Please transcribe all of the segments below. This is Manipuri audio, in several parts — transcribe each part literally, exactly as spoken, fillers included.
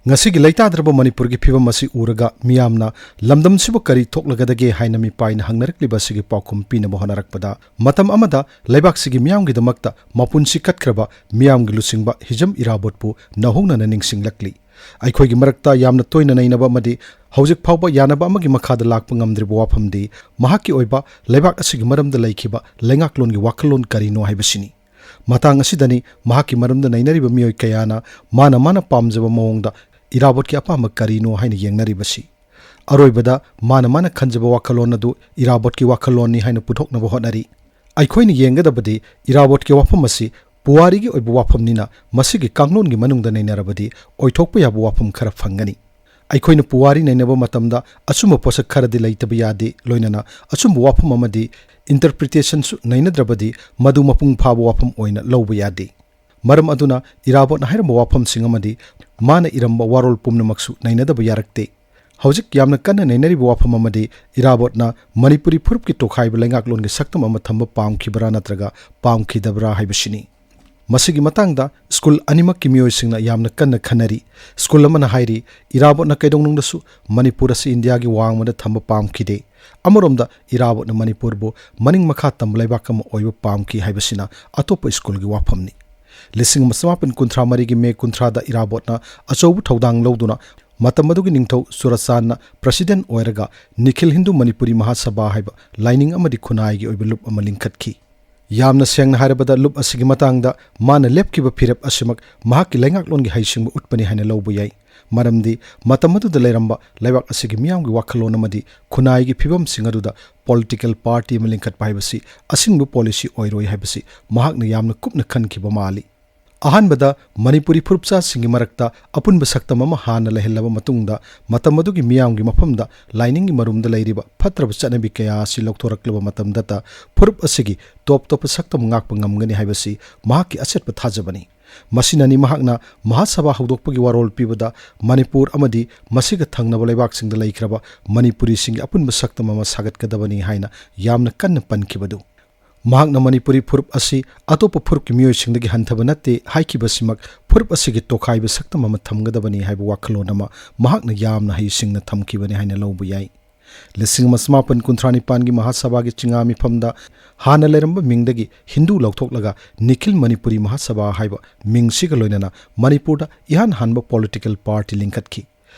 ꯉꯁꯤꯒꯤ ꯂꯩꯇꯥꯗ꯭ꯔꯕ ꯃꯅꯤꯄꯨꯔꯒꯤ ꯐꯤꯕꯝ ꯑꯁꯤ ꯎꯔꯒ ꯃꯤꯌꯥꯝꯅ "ꯂꯝꯗꯝꯁꯤꯕꯨ ꯀꯔꯤ ꯊꯣꯛꯂꯒꯗꯒꯦ?" ꯍꯥꯏꯅ ꯃꯤꯄꯥꯏꯅ ꯍꯪꯅꯔꯛꯂꯤꯕ ꯑꯁꯤꯒꯤ ꯄꯥꯎꯈꯨꯝ ꯄꯤꯅꯕ ꯍꯣꯠꯅꯔꯛꯄꯗ, ꯃꯇꯝ ꯑꯃꯗ ꯂꯩꯕꯥꯛꯁꯤꯒꯤ ꯃꯤꯌꯥꯝꯒꯤꯗꯃꯛꯇ ꯃꯄꯨꯟꯁꯤ ꯀꯠꯈ꯭ꯔꯕ ꯃꯤꯌꯥꯝꯒꯤ ꯂꯨꯆꯤꯡꯕ ꯍꯤꯖꯝ ꯏꯔꯥꯕꯣꯠꯄꯨ ꯅꯧꯍꯧꯅꯅ ꯅꯤꯡꯁꯤꯡꯂꯛꯂꯤ꯫ ꯑꯩꯈꯣꯏꯒꯤ ꯃꯔꯛꯇ ꯌꯥꯝꯅ ꯇꯣꯏꯅ ꯅꯩꯅꯕ ꯑꯃꯗꯤ ꯍꯧꯖꯤꯛ ꯐꯥꯎꯕ ꯌꯥꯅꯕ ꯑꯃꯒꯤ ꯃꯈꯥꯗ ꯂꯥꯛꯄ ꯉꯝꯗ꯭ꯔꯤꯕ ꯋꯥꯐꯝꯗꯤ ꯃꯍꯥꯛꯀꯤ ꯑꯣꯏꯕ ꯂꯩꯕꯥꯛ ꯑꯁꯤꯒꯤ ꯃꯔꯝꯗ ꯂꯩꯈꯤꯕ ꯂꯩꯉꯥꯛꯂꯣꯟꯒꯤ ꯋꯥꯈꯜꯂꯣꯟ ꯀꯔꯤꯅꯣ ꯍꯥꯏꯕꯁꯤꯅꯤ꯫ ꯃꯇꯥꯡ ꯑꯁꯤꯗꯅꯤ ꯃꯍꯥꯛꯀꯤ ꯃꯔꯝꯗ ꯅꯩꯅꯔꯤꯕ ꯃꯤꯑꯣꯏ ꯀꯌꯥꯅ ꯃꯥꯅ ꯃꯥꯅ ꯄꯥꯝꯖꯕ ꯃꯑꯣꯡꯗ ꯏꯔꯥꯕꯣꯠꯀꯤ ꯑꯄꯥꯝꯕ ꯀꯔꯤꯅꯣ ꯍꯥꯏꯅ ꯌꯦꯡꯅꯔꯤꯕꯁꯤ꯫ ꯑꯔꯣꯏꯕꯗ ꯃꯥꯅ ꯃꯥꯅ ꯈꯟꯖꯕ ꯋꯥꯈꯜꯂꯣꯟ ꯑꯗꯨ ꯏꯔꯥꯕꯣꯠꯀꯤ ꯋꯥꯈꯜꯂꯣꯟꯅꯤ ꯍꯥꯏꯅ ꯄꯨꯊꯣꯛꯅꯕ ꯍꯣꯠꯅꯔꯤ꯫ ꯑꯩꯈꯣꯏꯅ ꯌꯦꯡꯒꯗꯕꯗꯤ ꯏꯔꯥꯕꯣꯠꯀꯤ ꯋꯥꯐꯝ ꯑꯁꯤ ꯄꯨꯋꯥꯔꯤꯒꯤ ꯑꯣꯏꯕ ꯋꯥꯐꯝꯅꯤꯅ ꯃꯁꯤꯒꯤ ꯀꯥꯡꯂꯣꯟꯒꯤ ꯃꯅꯨꯡꯗ ꯅꯩꯅꯔꯕꯗꯤ ꯑꯣꯏꯊꯣꯛꯄ ꯌꯥꯕ ꯋꯥꯐꯝ ꯈꯔ ꯐꯪꯒꯅꯤ꯫ ꯑꯩꯈꯣꯏꯅ ꯄꯨꯋꯥꯔꯤ ꯅꯩꯅꯕ ꯃꯇꯝꯗ ꯑꯆꯨꯝꯕ ꯄꯣꯠꯁꯛ ꯈꯔꯗꯤ ꯂꯩꯇꯕ ꯌꯥꯗꯦ, ꯂꯣꯏꯅꯅ ꯑꯆꯨꯝꯕ ꯋꯥꯐꯝ ꯑꯃꯗꯤ ꯏꯟꯇꯔꯄ꯭ꯔꯤꯇꯦꯁꯟꯁꯨ ꯅꯩꯅꯗ꯭ꯔꯕꯗꯤ ꯃꯗꯨ ꯃꯄꯨꯡ ꯐꯥꯕ ꯋꯥꯐꯝ ꯑꯣꯏꯅ ꯂꯧꯕ ꯌꯥꯗꯦ꯫ ꯃꯔꯝ ꯑꯗꯨꯅ ꯏꯔꯥꯕꯣꯠꯅ ꯍꯥꯏꯔꯝꯕ ꯋꯥꯐꯝꯁꯤꯡ ꯑꯃꯗꯤ ꯃꯥꯅ ꯏꯔꯝꯕ ꯋꯥꯔꯣꯜ ꯄꯨꯝꯅꯃꯛꯁꯨ ꯅꯩꯅꯗꯕ ꯌꯥꯔꯛꯇꯦ꯫ ꯍꯧꯖꯤꯛ ꯌꯥꯝꯅ ꯀꯟꯅ ꯅꯩꯅꯔꯤꯕ ꯋꯥꯐꯝ ꯑꯃꯗꯤ ꯏꯔꯥꯕꯣꯠꯅ ꯃꯅꯤꯄꯨꯔꯤ ꯐꯨꯔꯨꯞꯀꯤ ꯇꯣꯈꯥꯏꯕ ꯂꯩꯉꯥꯛꯂꯣꯟꯒꯤ ꯁꯛꯇꯝ ꯑꯃ ꯊꯝꯕ ꯄꯥꯝꯈꯤꯕ꯭ꯔꯥ ꯅꯠꯇ꯭ꯔꯒ ꯄꯥꯝꯈꯤꯗꯕ꯭ꯔꯥ ꯍꯥꯏꯕꯁꯤꯅꯤ꯫ ꯃꯁꯤꯒꯤ ꯃꯇꯥꯡꯗ ꯁ꯭ꯀꯨꯜ ꯑꯅꯤꯃꯛꯀꯤ ꯃꯤꯑꯣꯏꯁꯤꯡꯅ ꯌꯥꯝꯅ ꯀꯟꯅ ꯈꯟꯅꯔꯤ꯫ ꯁ꯭ꯀꯨꯜ ꯑꯃꯅ ꯍꯥꯏꯔꯤ, ꯏꯔꯥꯕꯣꯠꯅ ꯀꯩꯗꯧꯅꯨꯡꯗꯁꯨ ꯃꯅꯤꯄꯨꯔ ꯑꯁꯤ ꯏꯟꯗꯤꯌꯥꯒꯤ ꯋꯥꯡꯃꯗ ꯊꯝꯕ ꯄꯥꯝꯈꯤꯗꯦ꯫ ꯑꯃꯔꯣꯝꯗ ꯏꯔꯥꯕꯣꯠꯅ ꯃꯅꯤꯄꯨꯔꯕꯨ ꯃꯅꯤꯡ ꯃꯈꯥ ꯇꯝꯕ ꯂꯩꯕꯥꯛ ꯑꯃ ꯑꯣꯏꯕ ꯄꯥꯝꯈꯤ ꯍꯥꯏꯕꯁꯤꯅ ꯑꯇꯣꯞꯄ ꯁ꯭ꯀꯨꯜꯒꯤ ꯋꯥꯐꯝꯅꯤ꯫ ꯂꯤꯁꯤꯡ ꯑꯃ ꯆꯃꯥꯄꯟ ꯀꯨꯟꯊ꯭ꯔꯥ ꯃꯔꯤꯒꯤ ꯃꯦ ꯀꯨꯟꯊ꯭ꯔꯥꯗ ꯏꯔꯥꯕꯣꯠꯅ ꯑꯆꯧꯕ ꯊꯧꯗꯥꯡ ꯂꯧꯗꯨꯅ ꯃꯇꯝ ꯑꯗꯨꯒꯤ ꯅꯤꯡꯊꯧ ꯆꯨꯔꯆꯥꯟꯅ ꯄ꯭ꯔꯁꯤꯗꯦꯟ ꯑꯣꯏꯔꯒ ꯅꯤꯈꯤꯜ ꯍꯤꯟꯗꯨ ꯃꯅꯤꯄꯨꯔꯤ ꯃꯍꯥꯁꯚꯥ ꯍꯥꯏꯕ ꯂꯥꯏꯅꯤꯡ ꯑꯃꯗꯤ ꯈꯨꯟꯅꯥꯏꯒꯤ ꯑꯣꯏꯕ ꯂꯨꯞ ꯑꯃ ꯂꯤꯡꯈꯠꯈꯤ꯫ ꯌꯥꯝꯅ ꯁꯦꯡꯅ ꯍꯥꯏꯔꯕꯗ, ꯂꯨꯞ ꯑꯁꯤꯒꯤ ꯃꯇꯥꯡꯗ ꯃꯥꯅ ꯂꯦꯞꯈꯤꯕ ꯐꯤꯔꯦꯞ ꯑꯁꯤꯃꯛ ꯃꯍꯥꯛꯀꯤ ꯂꯩꯉꯥꯛꯂꯣꯟꯒꯤ ꯍꯩꯁꯤꯡꯕ ꯎꯠꯄꯅꯤ ꯍꯥꯏꯅ ꯂꯧꯕ ꯌꯥꯏ꯫ ꯃꯔꯝꯗꯤ ꯃꯇꯝ ꯑꯗꯨꯗ ꯂꯩꯔꯝꯕ ꯂꯩꯕꯥꯛ ꯑꯁꯤꯒꯤ ꯃꯤꯌꯥꯝꯒꯤ ꯋꯥꯈꯜꯂꯣꯟ ꯑꯃꯗꯤ ꯈꯨꯟꯅꯥꯏꯒꯤ ꯐꯤꯕꯝꯁꯤꯡ ꯑꯗꯨꯗ ꯄꯣꯂꯤꯇꯤꯀꯦꯜ ꯄꯥꯔꯇꯤ ꯑꯃ ꯂꯤꯡꯈꯠꯄ ꯍꯥꯏꯕꯁꯤ ꯑꯁꯤꯡꯕ ꯄꯣꯂꯤꯁꯤ ꯑꯣꯏꯔꯣꯏ ꯍꯥꯏꯕꯁꯤ ꯃꯍꯥꯛꯅ ꯌꯥꯝꯅ ꯀꯨꯞꯅ ꯈꯟꯈꯤꯕ ꯃꯥꯜꯂꯤ꯫ ꯑꯍꯥꯟꯕꯗ ꯃꯅꯤꯄꯨꯔꯤ ꯐꯨꯔꯨꯞꯆꯥꯁꯤꯡꯒꯤ ꯃꯔꯛꯇ ꯑꯄꯨꯟꯕ ꯁꯛꯇꯝ ꯑꯃ ꯍꯥꯟꯅ ꯂꯩꯍꯜꯂꯕ ꯃꯇꯨꯡꯗ, ꯃꯇꯝ ꯑꯗꯨꯒꯤ ꯃꯤꯌꯥꯝꯒꯤ ꯃꯐꯝꯗ ꯂꯥꯏꯅꯤꯡꯒꯤ ꯃꯔꯨꯝꯗ ꯂꯩꯔꯤꯕ ꯐꯠꯇ꯭ꯔꯕ ꯆꯠꯅꯕꯤ ꯀꯌꯥ ꯑꯁꯤ ꯂꯧꯊꯣꯔꯛꯂꯕ ꯃꯇꯝꯗꯇ ꯐꯨꯔꯨꯞ ꯑꯁꯤꯒꯤ ꯇꯣꯞ ꯇꯣꯞꯄ ꯁꯛꯇꯝ ꯉꯥꯛꯄ ꯉꯝꯒꯅꯤ ꯍꯥꯏꯕꯁꯤ ꯃꯍꯥꯛꯀꯤ ꯑꯆꯦꯠꯄ ꯊꯥꯖꯕꯅꯤ꯫ ꯃꯁꯤꯅꯅꯤ ꯃꯍꯥꯛꯅ ꯃꯍꯥꯁꯚꯥ ꯍꯧꯗꯣꯛꯄꯒꯤ ꯋꯥꯔꯣꯜ ꯄꯤꯕꯗ ꯃꯅꯤꯄꯨꯔ ꯑꯃꯗꯤ ꯃꯁꯤꯒ ꯊꯪꯅꯕ ꯂꯩꯕꯥꯛꯁꯤꯡꯗ ꯂꯩꯈ꯭ꯔꯕ ꯃꯅꯤꯄꯨꯔꯤꯁꯤꯡꯒꯤ ꯑꯄꯨꯟꯕ ꯁꯛꯇꯝ ꯑꯃ ꯁꯥꯒꯠꯀꯗꯕꯅꯤ ꯍꯥꯏꯅ ꯌꯥꯝꯅ ꯀꯟꯅ ꯄꯟꯈꯤꯕꯗꯨ꯫ ꯃꯍꯥꯛꯅ ꯃꯅꯤꯄꯨꯔꯤ ꯐꯨꯔꯨꯞ ꯑꯁꯤ ꯑꯇꯣꯞꯄ ꯐꯨꯔꯨꯞꯀꯤ ꯃꯤꯑꯣꯏꯁꯤꯡꯗꯒꯤ ꯍꯟꯊꯕ ꯅꯠꯇꯦ ꯍꯥꯏꯈꯤꯕꯁꯤꯃꯛ ꯐꯨꯔꯨꯞ ꯑꯁꯤꯒꯤ ꯇꯣꯈꯥꯏꯕ ꯁꯛꯇꯝ ꯑꯃ ꯊꯝꯒꯗꯕꯅꯤ ꯍꯥꯏꯕ ꯋꯥꯈꯜꯂꯣꯟ ꯑꯃ ꯃꯍꯥꯛꯅ ꯌꯥꯝꯅ ꯍꯩꯁꯤꯡꯅ ꯊꯝꯈꯤꯕꯅꯤ ꯍꯥꯏꯅ ꯂꯧꯕ ꯌꯥꯏ꯫ ꯂꯤꯁꯤꯡ ꯑꯃ ꯆꯃꯥꯄꯟ ꯀꯨꯟꯊ꯭ꯔꯥ ꯅꯤꯄꯥꯟꯒꯤ ꯃꯍꯥꯁꯚꯥꯒꯤ ꯆꯤꯡꯉꯥ ꯃꯤꯐꯝꯗ ꯍꯥꯟꯅ ꯂꯩꯔꯝꯕ ꯃꯤꯡꯗꯒꯤ ꯍꯤꯟꯗꯨ ꯂꯧꯊꯣꯛꯂꯒ ꯅꯤꯈꯤꯜ ꯃꯅꯤꯄꯨꯔꯤ ꯃꯍꯥꯁꯚꯥ ꯍꯥꯏꯕ ꯃꯤꯡꯁꯤꯒ ꯂꯣꯏꯅꯅ ꯃꯅꯤꯄꯨꯔꯗ ꯏꯍꯥꯟ ꯍꯥꯟꯕ ꯄꯣꯂꯤꯇꯤꯀꯦꯜ ꯄꯥꯔꯇꯤ ꯂꯤꯡꯈꯠꯈꯤ꯫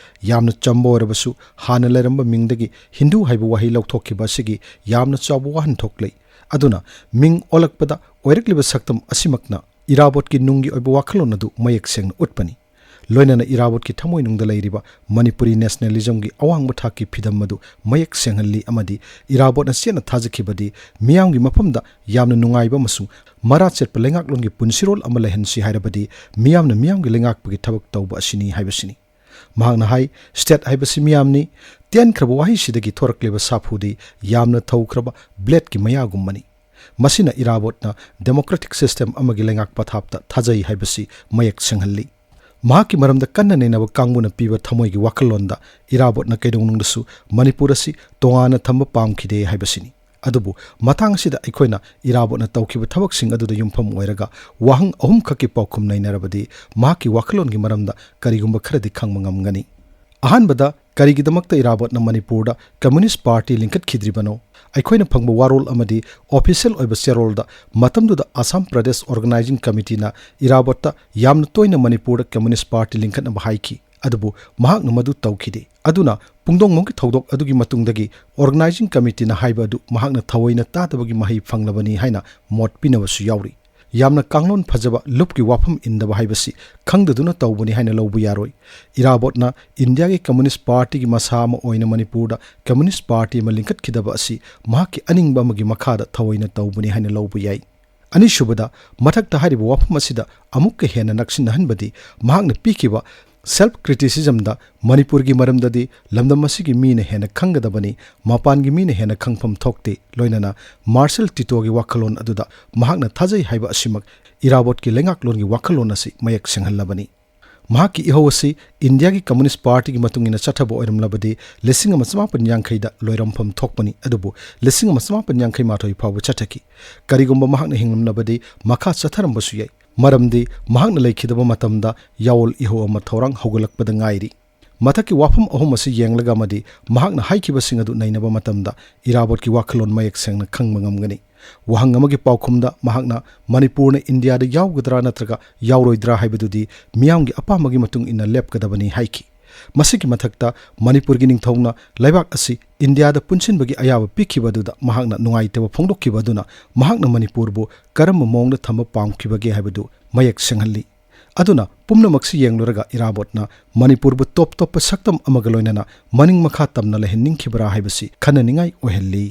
ꯌꯥꯝꯅ ꯆꯝꯕ ꯑꯣꯏꯔꯕꯁꯨ ꯍꯥꯟꯅ ꯂꯩꯔꯝꯕ ꯃꯤꯡꯗꯒꯤ ꯍꯤꯟꯗꯨ ꯍꯥꯏꯕ ꯋꯥꯍꯩ ꯂꯧꯊꯣꯛꯈꯤꯕ ꯑꯁꯤꯒꯤ ꯌꯥꯝꯅ ꯆꯥꯎꯕ ꯋꯥꯍꯟꯊꯣꯛ ꯂꯩ꯫ ꯑꯗꯨꯅ ꯃꯤꯡ ꯑꯣꯜꯂꯛꯄꯗ ꯑꯣꯏꯔꯛꯂꯤꯕ ꯁꯛꯇꯝ ꯑꯁꯤꯃꯛꯅ ꯏꯔꯥꯕꯣꯠꯀꯤ ꯅꯨꯡꯒꯤ ꯑꯣꯏꯕ ꯋꯥꯈꯜꯂꯣꯟ ꯑꯗꯨ ꯃꯌꯦꯛ ꯁꯦꯡꯅ ꯎꯠꯄꯅꯤ꯫ ꯂꯣꯏꯅꯅ ꯏꯔꯥꯕꯣꯠꯀꯤ ꯊꯃꯣꯏꯅꯨꯡꯗ ꯂꯩꯔꯤꯕ ꯃꯅꯤꯄꯨꯔꯤ ꯅꯦꯁꯅꯦꯂꯤꯖꯝꯒꯤ ꯑꯋꯥꯡꯕ ꯊꯥꯛꯀꯤ ꯐꯤꯗꯝ ꯑꯗꯨ ꯃꯌꯦꯛ ꯁꯦꯡꯍꯜꯂꯤ ꯑꯃꯗꯤ ꯏꯔꯥꯕꯣꯠꯅ ꯆꯦꯠꯅ ꯊꯥꯖꯈꯤꯕꯗꯤ ꯃꯤꯌꯥꯝꯒꯤ ꯃꯐꯝꯗ ꯌꯥꯝꯅ ꯅꯨꯡꯉꯥꯏꯕ ꯑꯃꯁꯨꯡ ꯃꯔꯥ ꯆꯦꯠꯄ ꯂꯩꯉꯥꯛꯂꯣꯟꯒꯤ ꯄꯨꯟꯁꯤꯔꯣꯜ ꯑꯃ ꯂꯩꯍꯟꯁꯤ ꯍꯥꯏꯔꯕꯗꯤ ꯃꯤꯌꯥꯝꯅ ꯃꯤꯌꯥꯝꯒꯤ ꯂꯩꯉꯥꯛꯄꯒꯤ ꯊꯕꯛ ꯇꯧꯕ ꯑꯁꯤꯅꯤ ꯍꯥꯏꯕꯁꯤꯅꯤ꯫ ꯃꯍꯥꯛꯅ ꯍꯥꯏ, "ꯁ꯭ꯇꯦꯠ ꯍꯥꯏꯕꯁꯤ ꯃꯤꯌꯥꯝꯅꯤ꯫ ꯇꯦꯟꯈ꯭ꯔꯕ ꯋꯥꯍꯩꯁꯤꯗꯒꯤ ꯊꯣꯔꯛꯂꯤꯕ ꯁꯥꯐꯨꯗꯤ ꯌꯥꯝꯅ ꯊꯧꯈ꯭ꯔꯕ ꯕ꯭ꯂꯦꯗꯀꯤ ꯃꯌꯥꯒꯨꯝꯕꯅꯤ꯫ ꯃꯁꯤꯅ ꯏꯔꯥꯕꯣꯠꯅ ꯗꯦꯃꯣꯀ꯭ꯔꯦꯇꯤꯛ ꯁꯤꯁꯇꯦꯝ ꯑꯃꯒꯤ ꯂꯩꯉꯥꯛ ꯄꯊꯥꯞꯇ ꯊꯥꯖꯩ ꯍꯥꯏꯕꯁꯤ ꯃꯌꯦꯛ ꯁꯦꯡꯍꯜꯂꯤ"꯫ ꯃꯍꯥꯛꯀꯤ ꯃꯔꯝꯗ ꯀꯟꯅ ꯅꯩꯅꯕ ꯀꯥꯡꯕꯨꯅ ꯄꯤꯕ ꯊꯃꯣꯏꯒꯤ ꯋꯥꯈꯜꯂꯣꯟꯗ ꯏꯔꯥꯕꯣꯠꯅ ꯀꯩꯗꯧꯅꯨꯡꯗꯁꯨ ꯃꯅꯤꯄꯨꯔ ꯑꯁꯤ ꯇꯣꯉꯥꯟꯅ ꯊꯝꯕ ꯄꯥꯝꯈꯤꯗꯦ ꯍꯥꯏꯕꯁꯤꯅꯤ꯫ ꯑꯗꯨꯕꯨ ꯃꯇꯥꯡ ꯑꯁꯤꯗ ꯑꯩꯈꯣꯏꯅ ꯏꯔꯥꯕꯣꯠꯅ ꯇꯧꯈꯤꯕ ꯊꯕꯛꯁꯤꯡ ꯑꯗꯨꯗ ꯌꯨꯝꯐꯝ ꯑꯣꯏꯔꯒ ꯋꯥꯍꯪ ꯑꯍꯨꯝꯈꯛꯀꯤ ꯄꯥꯎꯈꯨꯝ ꯅꯩꯅꯔꯕꯗꯤ ꯃꯍꯥꯛꯀꯤ ꯋꯥꯈꯜꯂꯣꯟꯒꯤ ꯃꯔꯝꯗ ꯀꯔꯤꯒꯨꯝꯕ ꯈꯔꯗꯤ ꯈꯪꯕ ꯉꯝꯒꯅꯤ꯫ ꯑꯍꯥꯟꯕꯗ, ꯀꯔꯤꯒꯤꯗꯃꯛꯇ ꯏꯔꯥꯕꯣꯠꯅ ꯃꯅꯤꯄꯨꯔꯗ ꯀꯝꯌꯨꯅꯤꯁ꯭ꯠ ꯄꯥꯔꯇꯤ ꯂꯤꯡꯈꯠꯈꯤꯗ꯭ꯔꯤꯕꯅꯣ? ꯑꯩꯈꯣꯏꯅ ꯐꯪꯕ ꯋꯥꯔꯣꯜ ꯑꯃꯗꯤ ꯑꯣꯐꯤꯁꯤꯌꯦꯜ ꯑꯣꯏꯕ ꯆꯦꯔꯣꯜꯗ ꯃꯇꯝꯗꯨꯗ ꯑꯁꯥꯝ ꯄ꯭ꯔꯗꯦꯁ ꯑꯣꯔꯒꯅꯥꯏꯖꯤꯡ ꯀꯃꯤꯇꯤꯅ ꯏꯔꯥꯕꯣꯠꯇ ꯌꯥꯝꯅ ꯇꯣꯏꯅ ꯃꯅꯤꯄꯨꯔꯗ ꯀꯝꯌꯨꯅꯤꯁ꯭ꯠ ꯄꯥꯔꯇꯤ ꯂꯤꯡꯈꯠꯅꯕ ꯍꯥꯏꯈꯤ, ꯑꯗꯨꯕꯨ ꯃꯍꯥꯛꯅ ꯃꯗꯨ ꯇꯧꯈꯤꯗꯦ꯫ ꯑꯗꯨꯅ ꯄꯨꯡꯗꯣꯡꯕꯝꯒꯤ ꯊꯧꯗꯣꯛ ꯑꯗꯨꯒꯤ ꯃꯇꯨꯡꯗꯒꯤ ꯑꯣꯔꯒꯅꯥꯏꯖꯤꯡ ꯀꯃꯤꯇꯤꯅ ꯍꯥꯏꯕ ꯑꯗꯨ ꯃꯍꯥꯛꯅ ꯊꯑꯣꯏꯅ ꯇꯥꯗꯕꯒꯤ ꯃꯍꯩ ꯐꯪꯂꯕꯅꯤ ꯍꯥꯏꯅ ꯃꯣꯠ ꯄꯤꯅꯕꯁꯨ ꯌꯥꯎꯔꯤ꯫ ꯌꯥꯝꯅ ꯀꯥꯡꯂꯣꯟ ꯐꯖꯕ ꯂꯨꯞꯀꯤ ꯋꯥꯐꯝ ꯏꯟꯗꯕ ꯍꯥꯏꯕꯁꯤ ꯈꯪꯗꯗꯨꯅ ꯇꯧꯕꯅꯤ ꯍꯥꯏꯅ ꯂꯧꯕ ꯌꯥꯔꯣꯏ꯫ ꯏꯔꯥꯕꯣꯠꯅ ꯏꯟꯗꯤꯌꯥꯒꯤ ꯀꯝꯌꯨꯅꯤꯁ꯭ꯠ ꯄꯥꯔꯇꯤꯒꯤ ꯃꯁꯥ ꯑꯃ ꯑꯣꯏꯅ ꯃꯅꯤꯄꯨꯔꯗ ꯀꯝꯌꯨꯅꯤꯁ꯭ꯠ ꯄꯥꯔꯇꯤ ꯑꯃ ꯂꯤꯡꯈꯠꯈꯤꯗꯕ ꯑꯁꯤ ꯃꯍꯥꯛꯀꯤ ꯑꯅꯤꯡꯕ ꯑꯃꯒꯤ ꯃꯈꯥꯗ ꯊꯑꯣꯏꯅ ꯇꯧꯕꯅꯤ ꯍꯥꯏꯅ ꯂꯧꯕ ꯌꯥꯏ꯫ ꯑꯅꯤꯁꯨꯕꯗ, ꯃꯊꯛꯇ ꯍꯥꯏꯔꯤꯕ ꯋꯥꯐꯝ ꯑꯁꯤꯗ ꯑꯃꯨꯛꯀ ꯍꯦꯟꯅ ꯅꯛꯁꯤꯟꯅꯍꯟꯕꯗꯤ ꯃꯍꯥꯛꯅ ꯄꯤꯈꯤꯕ ꯁꯦꯜꯐ ꯀ꯭ꯔꯤꯇꯤꯁꯤꯖꯝꯗ ꯃꯅꯤꯄꯨꯔꯒꯤ ꯃꯔꯝꯗꯗꯤ ꯂꯝꯗꯝ ꯑꯁꯤꯒꯤ ꯃꯤꯅ ꯍꯦꯟꯅ ꯈꯪꯒꯗꯕꯅꯤ, ꯃꯄꯥꯟꯒꯤ ꯃꯤꯅ ꯍꯦꯟꯅ ꯈꯪꯐꯝ ꯊꯣꯛꯇꯦ, ꯂꯣꯏꯅꯅ ꯃꯥꯔꯁꯦꯜ ꯇꯤꯇꯣꯒꯤ ꯋꯥꯈꯜꯂꯣꯟ ꯑꯗꯨꯗ ꯃꯍꯥꯛꯅ ꯊꯥꯖꯩ ꯍꯥꯏꯕ ꯑꯁꯤꯃꯛ ꯏꯔꯥꯕꯣꯠꯀꯤ ꯂꯩꯉꯥꯛꯂꯣꯟꯒꯤ ꯋꯥꯈꯜꯂꯣꯟ ꯑꯁꯤ ꯃꯌꯦꯛ ꯁꯦꯡꯍꯜꯂꯕꯅꯤ꯫ ꯃꯍꯥꯛꯀꯤ ꯏꯍꯧ ꯑꯁꯤ ꯏꯟꯗꯤꯌꯥꯒꯤ ꯀꯝꯃ꯭ꯌꯨꯅꯤꯁ꯭ꯠ ꯄꯥꯔꯇꯤꯒꯤ ꯃꯇꯨꯡ ꯏꯟꯅ ꯆꯠꯊꯕ ꯑꯣꯏꯔꯝꯂꯕꯗꯤ ꯂꯤꯁꯤꯡ ꯑꯃ ꯆꯃꯥꯄꯟ ꯌꯥꯡꯈꯩꯗ ꯂꯣꯏꯔꯝꯐꯝ ꯊꯣꯛꯄꯅꯤ, ꯑꯗꯨꯕꯨ ꯂꯤꯁꯤꯡ ꯑꯃ ꯆꯃꯥꯄꯟ ꯌꯥꯡꯈꯩ ꯃꯥꯊꯣꯏ ꯐꯥꯎꯕ ꯆꯠꯊꯈꯤ꯫ ꯀꯔꯤꯒꯨꯝꯕ ꯃꯍꯥꯛꯅ ꯍꯤꯡꯂꯝꯂꯕꯗꯤ ꯃꯈꯥ ꯆꯠꯊꯔꯝꯕꯁꯨ ꯌꯥꯏ, ꯃꯔꯝꯗꯤ ꯃꯍꯥꯛꯅ ꯂꯩꯈꯤꯗꯕ ꯃꯇꯝꯗ ꯌꯥꯑꯣꯜ ꯏꯍꯧ ꯑꯃ ꯊꯧꯔꯥꯡ ꯍꯧꯒꯠꯂꯛꯄꯗ ꯉꯥꯏꯔꯤ꯫ ꯃꯊꯛꯀꯤ ꯋꯥꯐꯝ ꯑꯍꯨꯝ ꯑꯁꯤ ꯌꯦꯡꯂꯒ ꯑꯃꯗꯤ ꯃꯍꯥꯛꯅ ꯍꯥꯏꯈꯤꯕꯁꯤꯡ ꯑꯗꯨ ꯅꯩꯅꯕ ꯃꯇꯝꯗ ꯏꯔꯥꯕꯣꯠꯀꯤ ꯋꯥꯈꯜꯂꯣꯟ ꯃꯌꯦꯛ ꯁꯦꯡꯅ ꯈꯪꯕ ꯉꯝꯒꯅꯤ꯫ ꯋꯥꯍꯪ ꯑꯃꯒꯤ ꯄꯥꯎꯈꯨꯝꯗ ꯃꯍꯥꯛꯅ ꯃꯅꯤꯄꯨꯔꯅ ꯏꯟꯗꯤꯌꯥꯗ ꯌꯥꯎꯒꯗ꯭ꯔꯥ ꯅꯠꯇ꯭ꯔꯒ ꯌꯥꯎꯔꯣꯏꯗ꯭ꯔꯥ ꯍꯥꯏꯕꯗꯨꯗꯤ ꯃꯤꯌꯥꯝꯒꯤ ꯑꯄꯥꯝꯕꯒꯤ ꯃꯇꯨꯡ ꯏꯟꯅ ꯂꯦꯞꯀꯗꯕꯅꯤ ꯍꯥꯏꯈꯤ꯫ ꯃꯁꯤꯒꯤ ꯃꯊꯛꯇ ꯃꯅꯤꯄꯨꯔꯒꯤ ꯅꯤꯡꯊꯧꯅ ꯂꯩꯕꯥꯛ ꯑꯁꯤ ꯏꯟꯗꯤꯌꯥꯗ ꯄꯨꯟꯁꯤꯟꯕꯒꯤ ꯑꯌꯥꯕ ꯄꯤꯈꯤꯕ ꯑꯗꯨꯗ ꯃꯍꯥꯛꯅ ꯅꯨꯡꯉꯥꯏꯇꯕ ꯐꯣꯡꯗꯣꯛꯈꯤꯕ ꯑꯗꯨꯅ ꯃꯍꯥꯛꯅ ꯃꯅꯤꯄꯨꯔꯕꯨ ꯀꯔꯝꯕ ꯃꯑꯣꯡꯗ ꯊꯝꯕ ꯄꯥꯝꯈꯤꯕꯒꯦ ꯍꯥꯏꯕꯗꯨ ꯃꯌꯦꯛ ꯁꯦꯡꯍꯜꯂꯤ꯫ ꯑꯗꯨꯅ ꯄꯨꯝꯅꯃꯛꯁꯤ ꯌꯦꯡꯂꯨꯔꯒ ꯏꯔꯥꯕꯣꯠꯅ ꯃꯅꯤꯄꯨꯔꯕꯨ ꯇꯣꯞ ꯇꯣꯞꯄ ꯁꯛꯇꯝ ꯑꯃꯒ ꯂꯣꯏꯅꯅ ꯃꯅꯤꯡ ꯃꯈꯥ ꯇꯝꯅ ꯂꯩꯍꯟꯅꯤꯡꯈꯤꯕ꯭ꯔꯥ ꯍꯥꯏꯕꯁꯤ ꯈꯟꯅꯅꯤꯡꯉꯥꯏ ꯑꯣꯏꯍꯜꯂꯤ꯫